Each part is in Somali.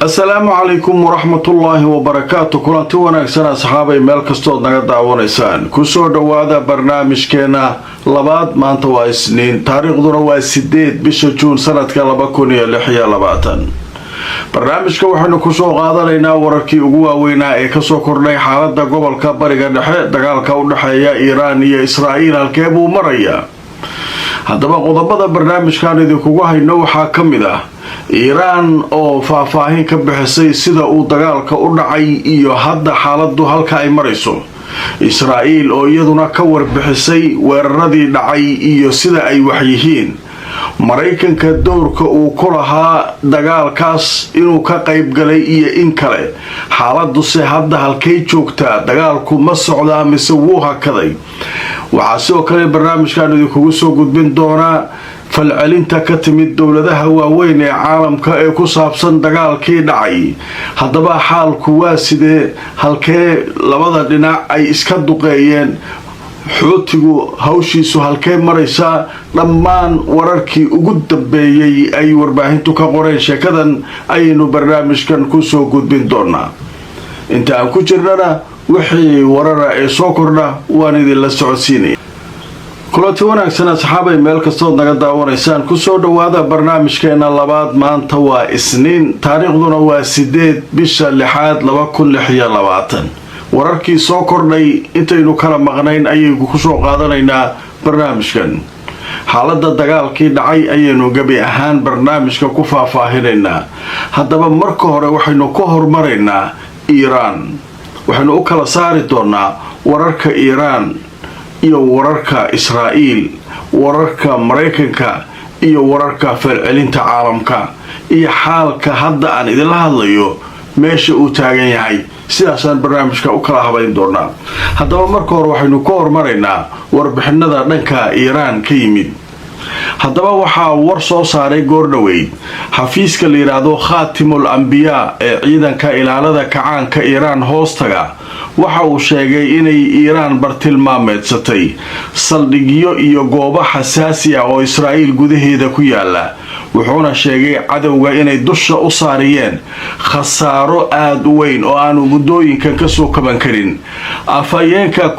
Asalaamu calaykum waraxmatullaahi wabarakaatu. Kulanti wanaagsan, asxaabay, meel kastood naga daawanaysaan. Kusoo dhowaada barnaamijkeena labaad. Maanta waa Isniin, taariikhduna waa 8 bisha Juun sanadka 2026. Barnaamijka waxaynu kusoo qaadanaynaa wararkii ugu waaweynaa ee kasoo kordhay xaalada gobolka Bariga Dhexe. Dagaalka u dhexeeya Iiraan iyo Israa'iil halkee buu marayaa? Haddaba, qodobada barnaamijkan idinkugu hayno waxaa ka mid ah Iiraan oo faahfaahin ka bixisay sida uu dagaalka u dhacay iyo hadda xaaladu halka ay marayso, Israa'iil oo iyaduna ka warbixisay weeraradii dhacay iyo sida ay wax yihiin, Maraykanka dowrka uu ku lahaa dagaalkaas inuu ka qayb galay iyo in kale, xaaladuse hadda halkay joogtaa, dagaalku ma socdaa mise wuu hakaday? Waxaa sidoo kale barnaamijkan idinkugu soo gudbin doonaa falcelinta ka timid dowladaha waaweyn ee caalamka ee ku saabsan dagaalkii dhacay. Haddaba, xaalku waa sidee? Halkee labada dhinac ay iska duqeeyeen? Xuutigu hawshiisu halkee maraysaa? Dhammaan wararkii ugu dambeeyey ay warbaahintu ka qoreen sheekadan ayaynu barnaamijkan kusoo gudbin doonaa. Inta aan ku jirnana, wixii warara ee soo kordha waan idinla socodsiinaya. Kulanti wanaagsan, asxaabay, meel kastood naga daawanaysaan. Kusoo dhowaada barnaamijkeena labaad. Maanta waa Isniin, taariikhduna waa 8 bisha lixaad 2026. Wararkii soo kordhay intaynu kala maqnayn ayaynu kusoo qaadanaynaa barnaamijkan. Xaaladda dagaalkii dhacay ayaynu gebi ahaan barnaamijka ku faahfaahinaynaa. Haddaba, marka hore waxaynu ka hormaraynaa Iiraan. Waxaynu u kala saari doonaa wararka Iiraan iyo wararka Israa'iil, wararka Maraykanka iyo wararka falcelinta caalamka, iyo xaalka hadda aan idinla hadlayo meesha uu taagan yahay. Sidaasaan barnaamijka u kala habayn doonaa. Haddaba, marka hore waxaynu ka hormaraynaa warbixinada dhanka Iiraan ka yimid. Haddaba, waxaa war soo saaray goordhoweyd xafiiska la yidhaahdo Khaatimul Ambiyaa ee ciidanka ilaalada kacaanka Iiraan hoostaga. Waxa uu sheegay inay Iiraan bartilmaameedsatay saldhigyo iyo goobo xasaasi ah oo Israa'iil gudaheeda ku yaala, wuxuuna sheegay cadowga inay dusha u saariyeen khasaaro aada u weyn oo aanu muddooyinkan kasoo kaban karin. Afhayeenka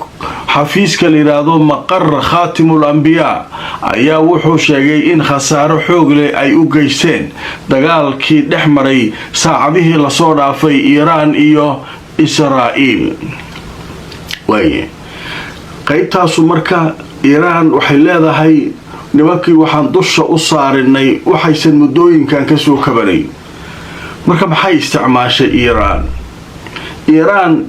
xafiiska la yidhaahdo Maqar Khaatimul Ambiyaa ayaa wuxuu sheegay in khasaaro xoog leh ay u geysteen dagaalkii dhex maray saacadihii lasoo dhaafay Iiraan iyo Israa'iil. Waaye, qaybtaasu marka Iiraan waxay leedahay nimankii waxaan dusha u saarinay waxaysan muddooyinkan kasoo kabanay. Marka maxay isticmaashay Iiraan? Iiraan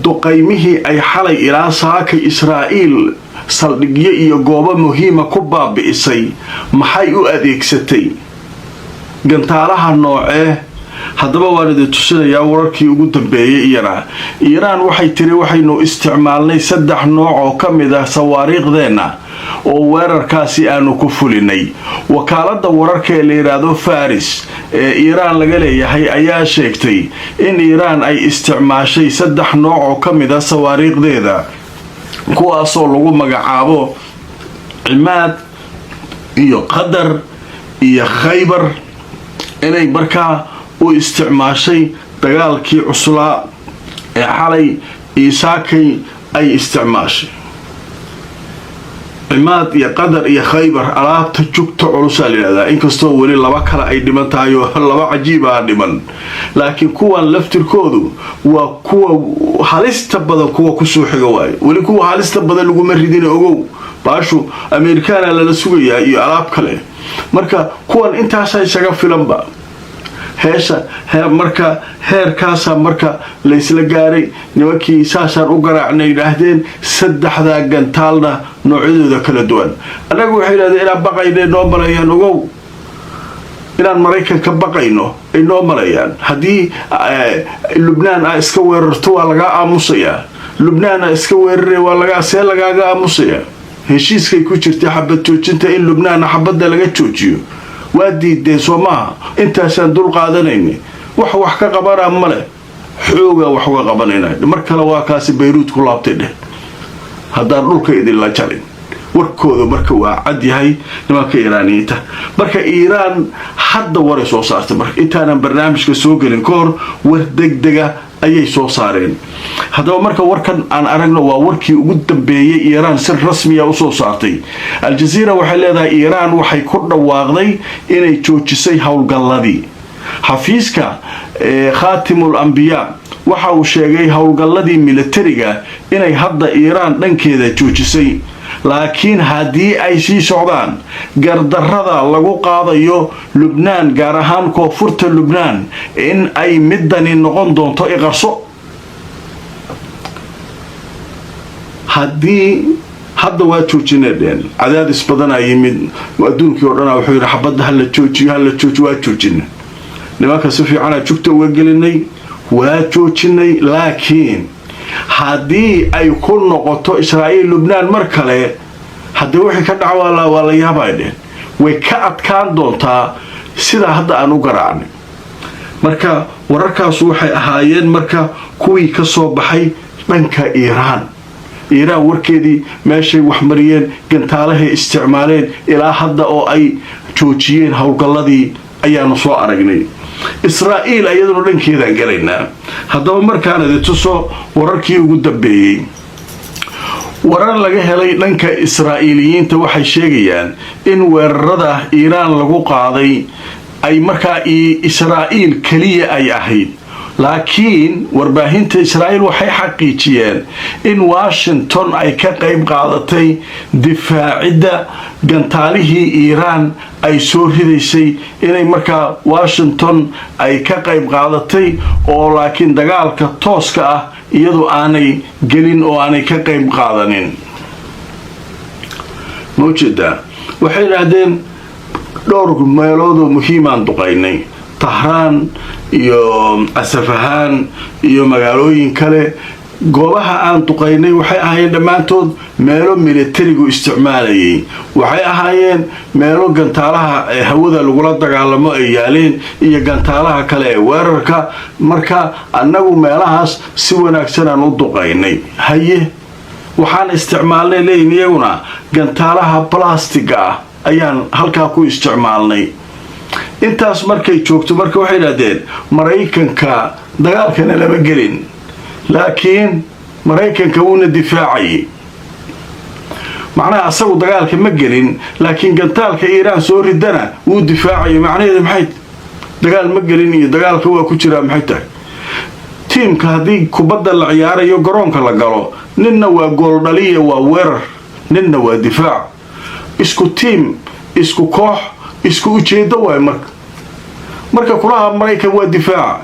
duqaymihii ay xalay ilaa saakay Israa'iil saldhigyo iyo goobo muhiima ku baabi'isay maxay u adeegsatay? Gantaalaha noocee? Haddaba, waan idin tusinayaa wararkii ugu dambeeyey. Iyana Iiraan waxay tiri waxaynu isticmaalnay saddex nooc oo ka mid ah sawaariikhdeenna oo weerarkaasi aanu ku fulinay. Wakaaladda wararka ee la yidhaahdo Faris ee Iiraan laga leeyahay ayaa sheegtay in Iiraan ay isticmaashay saddex nooc oo ka mid ah sawaariikhdeeda, kuwaasoo lagu magacaabo Cimaad iyo Qadar iyo Khaybar, inay markaa u isticmaashay dagaalkii cuslaa ee xalay iisaakay ay isticmaashay. Cimaad iyo Qadar iyo Khaybar, alaabta jugta culusaa la yidhahdaa, inkastoo weli laba kale ay dhiman tahay oo laba cajiibaa dhiman, laakiin kuwan laftirkoodu waa kuwa halista badan. Kuwa kusoo xiga waayo, weli kuwa halista badan laguma ridin. Ogow, baashu Ameerikaana lala sugayaa iyo alaab kale. Marka kuwan intaasaa isaga filanba heesha. Marka heerkaasaa marka laysla gaaray, nimankii saasaan u garaacnay yidhaahdeen, saddexdaa gantaalna noocyadooda kala duwan. Annagu waxay yidhahdeen inaan baqayna noo malayaan. Ogow, inaan Maraykan ka baqayno ay noo malayaan. Haddii Lubnaan aa iska weerarto, waa lagaa aamusayaa. Lubnaan aa iska weerara, waa lagaa see lagaaga aamusayaa? Heshiiskay ku jirtay xabad joojinta in Lubnaanna xabadda laga joojiyo. Waa diideen, soo maaha? Intaasaan dul qaadanayna, wax wax ka qabanaa male. Xoogaa wax uga qabanayna. Mar kale waa kaasi Bayruud ku laabtay dheh, haddaan dhulka idinla jarin. Warkooda marka waa cad yahay nimanka Iiraaniyiinta. Marka Iiraan hadda waray soo saartay. Marka intaanan barnaamijka soo gelin ka hor, war degdega ayay soo saareen. Haddaba marka warkan aan aragno, waa warkii ugu dambeeyey Iiraan si rasmiya usoo saartay. Aljaziira waxay leedahay Iiraan waxay ku dhawaaqday inay joojisay howlgalladii. Xafiiska Khaatimul Ambiyaa waxa uu sheegay howlgalladii militariga inay hadda Iiraan dhankeeda joojisay, laakiin haddii ay sii socdaan gardarrada lagu qaadayo Lubnaan, gaar ahaan koonfurta Lubnaan, in ay midani noqon doonto iqarso. Haddii hadda waa joojinay dheen, cadaadis badanaa yimid adduunkii o dhanaa, wuxuu yidhi xabadda hala joojiyo, hala joojiyo. Waa joojina, nimanka si fiicanaa jugta uga gelinay, waa joojinay, laakiin haddii ay ku noqoto Israa'iil Lubnaan mar kale, haddii wixii ka dhaca waa la yaabay dheen, way ka adkaan doontaa sidaa hadda aan u garaacnay. Marka wararkaasu waxay ahaayeen marka kuwii ka soo baxay dhanka Iiraan. Iiraan warkeedii, meeshay wax mariyeen, gantaalahay isticmaaleen, ilaa hadda oo ay joojiyeen howlgalladii ayaanu soo aragnay. Israa'iil ayaduna dhankeedaan galaynaa. Haddaba markaan idi tuso wararkii ugu dambeeyey, warar laga helay dhanka Israa'iiliyiinta waxay sheegayaan in weerarada Iiraan lagu qaaday ay markaa Israa'iil keliya ay ahayd, laakiin warbaahinta Israa'iil waxay xaqiijiyeen in Washington ay ka qayb qaadatay difaacidda gantaalihii Iiraan ay soo ridaysay, inay markaa Washington ay ka qayb qaadatay oo laakiin dagaalka tooska ah iyadoo aanay gelin oo aanay ka qayb qaadanin. Ma ujeedaa? Waxay idhaahdeen dhowr meeloodoo muhiimaan duqaynay, Tahraan iyo Asafahaan iyo magaalooyin kale. Goobaha aan duqaynay waxay ahaayeen dhammaantood meelo militarigu isticmaalayay, waxay ahaayeen meelo gantaalaha hawada lagula dagaalamo ay yaaleen iyo gantaalaha kale ee weerarka. Marka annagu meelahaas si wanaagsan aan u duqaynay. Haye, waxaan isticmaalnay leeyihin iyaguna gantaalaha balastiga ah ayaan halkaa ku isticmaalnay. Intaas markay joogto marka waxay idhahdeen Maraykanka dagaalkana lama gelin, laakiin Maraykanka wuuna difaacayay. Macnaha asagu dagaalka ma gelin, laakiin gantaalka Iiraan soo ridana wuu difaacayay. Macnaheedu maxay? Dagaal ma gelin iyo dagaalka waa ku jiraa maxay tahay? Tiimka haddii kubadda la ciyaarayo, garoonka la galo, ninna waa gooldhaliya, waa weerar, ninna waa difaac. Isku tiim, isku koox, isku ujeedo waay. Marka kulaha Maraykan waa difaaca,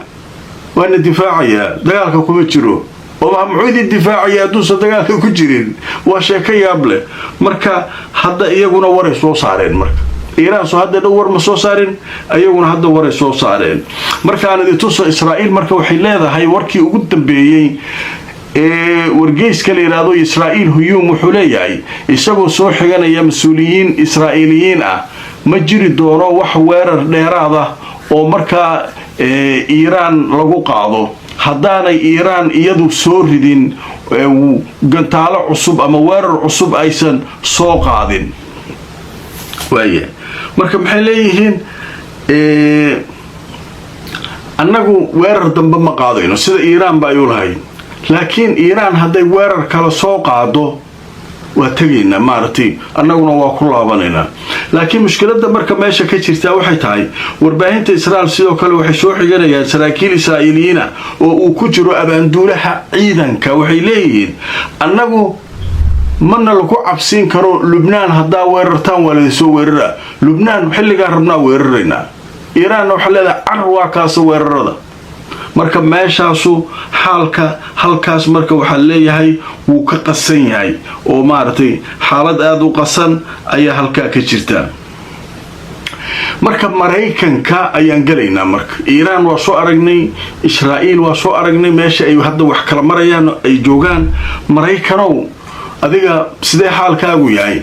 waana difaacayaa, dagaalka kuma jiro, oo muxuu idin difaacaya hadduusan dagaalka ku jirin? Waa sheeko yaab leh. Marka hadda iyaguna waray soo saareen. Marka Iiraan soo hadda dhow war ma soo saarin, iyaguna hadda waray soo saareen. Markaan idin tuso Israa'iil marka waxay leedahay warkii ugu dambeeyey ee wargeyska la yidhaahdo Israa'iil Hayom wuxuu leeyahay, isagoo soo xiganaya mas-uuliyiin Israa'iiliyiin ah, ma jiri doono wax weerar dheeraad ah oo markaa Iiraan lagu qaado haddaanay Iiraan iyadu soo ridin gantaalo cusub ama weerar cusub aysan soo qaadin. Waaya, marka maxay leeyihiin? Annagu weerar dambe ma qaadayno sida Iiraan ba ayuu lahayd, laakiin Iiraan hadday weerar kale soo qaado waa tegaynaa, maaragtay, annaguna waa ku laabanaynaa. Laakiin mushkiladda marka meesha ka jirtaa waxay tahay, warbaahinta Israel sidoo kale waxay soo xiganayaan saraakiil Israa'iiliyiina oo uu ku jiro abaanduulaha ciidanka. Waxay leeyihiin annagu mana lagu cabsiin karo Lubnaan, haddaa weerartaan waa laidinsoo weeraraa. Lubnaan xilligaan rabnaa weeraraynaa. Iiraanna waxaa leedahay car waa kaasa weerarada. Marka meeshaasu xaalka halkaas marka waxaa leeyahay wuu ka qasan yahay oo maaragtay xaalad aada u qasan ayaa halkaa ka jirta. Marka Maraykanka ayaan gelaynaa. Marka Iiraan waa soo aragnay, Israa'iil waa soo aragnay, meesha ay hadda wax kala marayaan ay joogaan. Maraykanow, adiga sidee xaalkaagu yahay?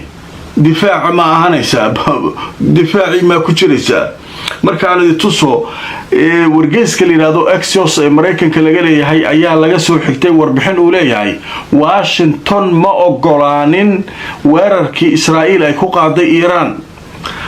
Difaaca ma ahanaysaa? Difaacii maa ku jiraysaa? Markaan idi tuso wargeyska la yidhaahdo Axios ee Maraykanka laga leeyahay ayaa laga soo xigtay warbixin uu leeyahay: Washington ma ogolaanin weerarkii Israa'iil ay ku qaaday Iiraan.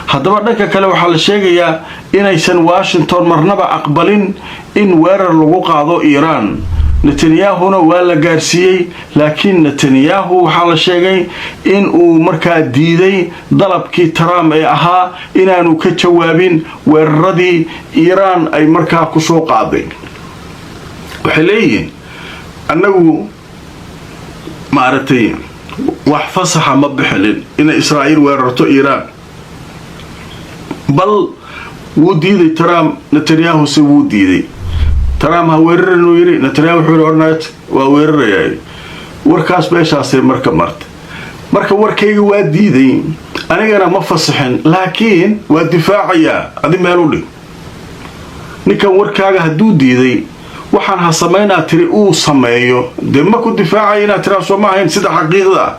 Haddaba dhanka kale waxaa la sheegayaa inaysan Washington marnaba aqbalin in weerar lagu qaado Iiraan. Netanyahuna waa la gaarsiiyey, laakiin Netanyahu waxaa la sheegay in uu markaa diiday dalabkii Trump ee ahaa inaanu ka jawaabin weeraradii Iiraan ay markaa kusoo qaaday. Waxay leeyihiin, annagu maaragtay wax fasaxa ma bixinin inay Israa'iil weerarto Iiraan. Bal wuu diiday Trump, Netanyahu se wuu diiday. Trump ha weerarinuu yidhi, Netanyahu wuxuu yidhi ornat waa weerarayaa. Warkaas meeshaasay marka marta. Marka warkayga waa diiday, anigana ma fasaxin, laakiin waa difaacayaa. Adi meel u dhig ninkan warkaaga hadduu diiday, waxaan ha samaynaa tiri uu sameeyo, dee ma ku difaacaya inaad tiraa soo ma ahayn sida xaqiiqda ah?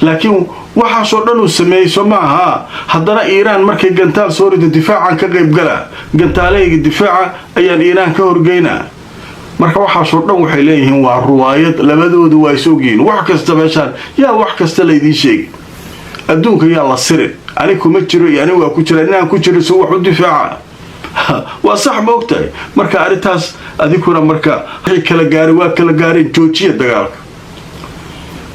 Laakiin waxaasoo dhan uu sameeyey, soo ma aha? Haddana Iiraan markay gantaal soo rido, difaacan ka qaybgala, gantaalahayga difaaca ayaan Iiraan ka horgeynaa. Marka waxaasoo dhan waxay leeyihiin waa ruwaayad. Labadoodu waa is ogyihiin wax kasta. Meeshaan yaa wax kasta laydiin sheegi, adduunka yaa la sirin. Ani kuma jiro iyo anigu waa ku jira, inaan ku jiro si wax u difaaca waa sax, ma ogtahay? Marka arrintaas adinkuna marka wixii kala gaari waa kala gaareen. Joojiya dagaalka,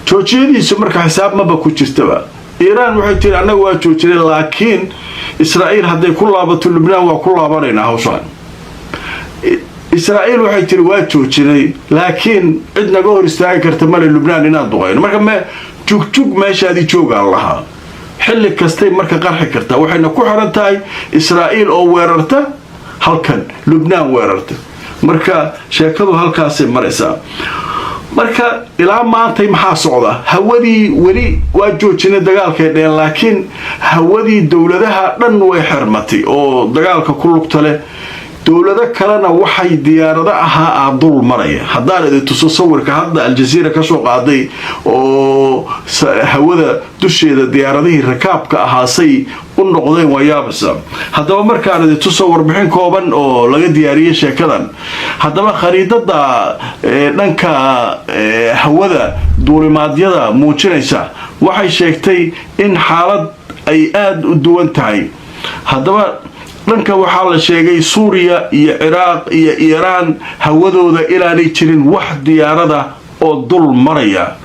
joojiyadiisu marka xisaab maba ku jirtaba. Iiraan waxay tiri, annaga waa joojinay, laakiin Israa'iil hadday ku laabato Lubnaan, waa ku laabanaynaa hawshaan. Israa'iil waxay tiri, waa joojinay, laakiin cid naga hor istaagi karta male Lubnaan inaan duqayno. Marka me jugjug meeshaadii joogaan lahaa, xilli kastay marka qarxi kartaa. Waxayna ku xiran tahay Israa'iil oo weerarta halkan, Lubnaan weerarta. Marka sheekadu halkaasay maraysaa. Marka ilaa maantay maxaa socda? Hawadii weli waa joojinay dagaalkay dheen, laakiin hawadii dowladaha dhan way xirmatay oo dagaalka ku lugta leh. Dowlado kalena waxay diyaarado ahaa aa dul maraya. Haddaan idin tuso sawirka hadda Aljaziira kasoo qaaday oo hawada dusheeda diyaaradihii rakaabka ahaasay u noqdeen, waa yaabasa. Haddaba markaan idin tuso warbixin kooban oo laga diyaariyey sheekadan. Haddaba khariidada dhanka hawada duulimaadyada muujinaysa waxay sheegtay in xaalad ay aada u duwan tahay. Haddaba dhanka waxaa la sheegay Suuriya iyo Ciraaq iyo Iiraan hawadooda inaanay jirin wax diyaarada oo dul maraya.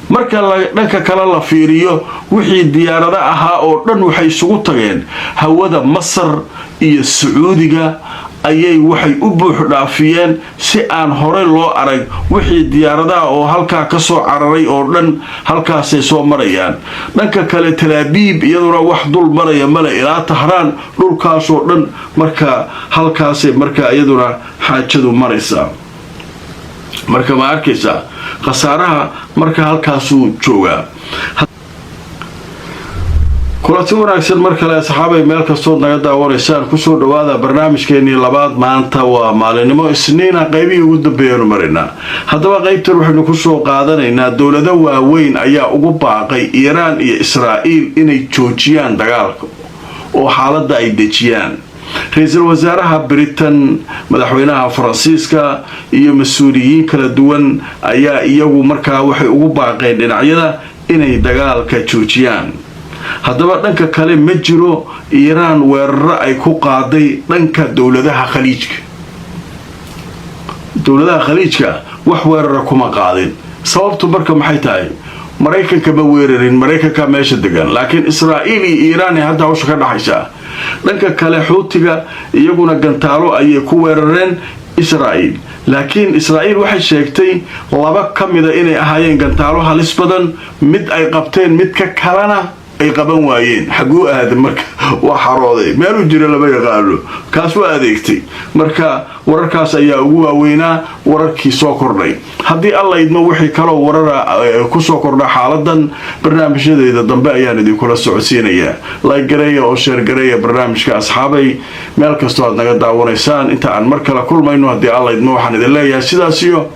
Marka dhanka kale la fiiriyo, wixii diyaarado ahaa oo dhan waxay isugu tageen hawada Masar iyo Sacuudiga ayay waxay u buux dhaafiyeen si aan horey loo arag. Wixii diyaaradaha oo halkaa kasoo cararay oo dhan halkaasay soo marayaan. Dhanka kale Talaabiib iyaduna wax dul maraya male ilaa Tahraan, dhulkaasoo dhan. Marka halkaasay marka iyaduna xaajadu maraysaa. Marka ma arkaysaa khasaaraha? Marka halkaasuu joogaa. Kulanti wanaagsan mar kale, asxaabay, meel kastood naga daawanaysaan, kusoo dhawaada barnaamijkeenii labaad. Maanta waa maalinimo Isniina, qaybihii ugu dambeeyaanu maraynaa. Haddaba qaybtan waxaynu kusoo qaadanaynaa dowlado waaweyn ayaa ugu baaqay Iiraan iyo Israa'iil inay joojiyaan dagaalka oo xaaladda ay dejiyaan. Ra-iisul wasaaraha Britain, madaxweynaha Faransiiska iyo mas-uuliyiin kala duwan ayaa iyagu markaa waxay ugu baaqeen dhinacyada inay dagaalka joojiyaan. Haddaba dhanka kale ma jiro Iiraan weeraro ay ku qaaday dhanka dowladaha Khaliijka. Dowladaha Khaliijka wax weerara kuma qaadin. Sababtu marka maxay tahay? Maraykanka ma weerarin, Maraykanka meesha degan, laakiin Israa'iil iyo Iiraan ee hadda hawsha ka dhaxaysaa. Dhanka kale Xuutiga iyaguna gantaalo ayay ku weerareen Israa'iil, laakiin Israa'iil waxay sheegtay laba ka mida inay ahaayeen gantaalo halis badan. Mid ay qabteen, midka kalena ay qaban waayeen. Xaguu aaday? Marka waa xarooday, meeluu jira lama yaqaano, kaas waa adeegtay. Marka wararkaas ayaa ugu waaweynaa wararkii soo kordhay. Haddii Alla idmo, wixii kaloo warara kusoo kordha xaaladan barnaamijyadeeda dambe ayaan idinkula socodsiinayaa. Like gareeya oo share gareeya barnaamijka, asxaabay, meel kastoo aad naga daawanaysaan. Inta aan mar kale kulmayno, haddii Alla idmo, waxaan idin leeyahay sidaas iyo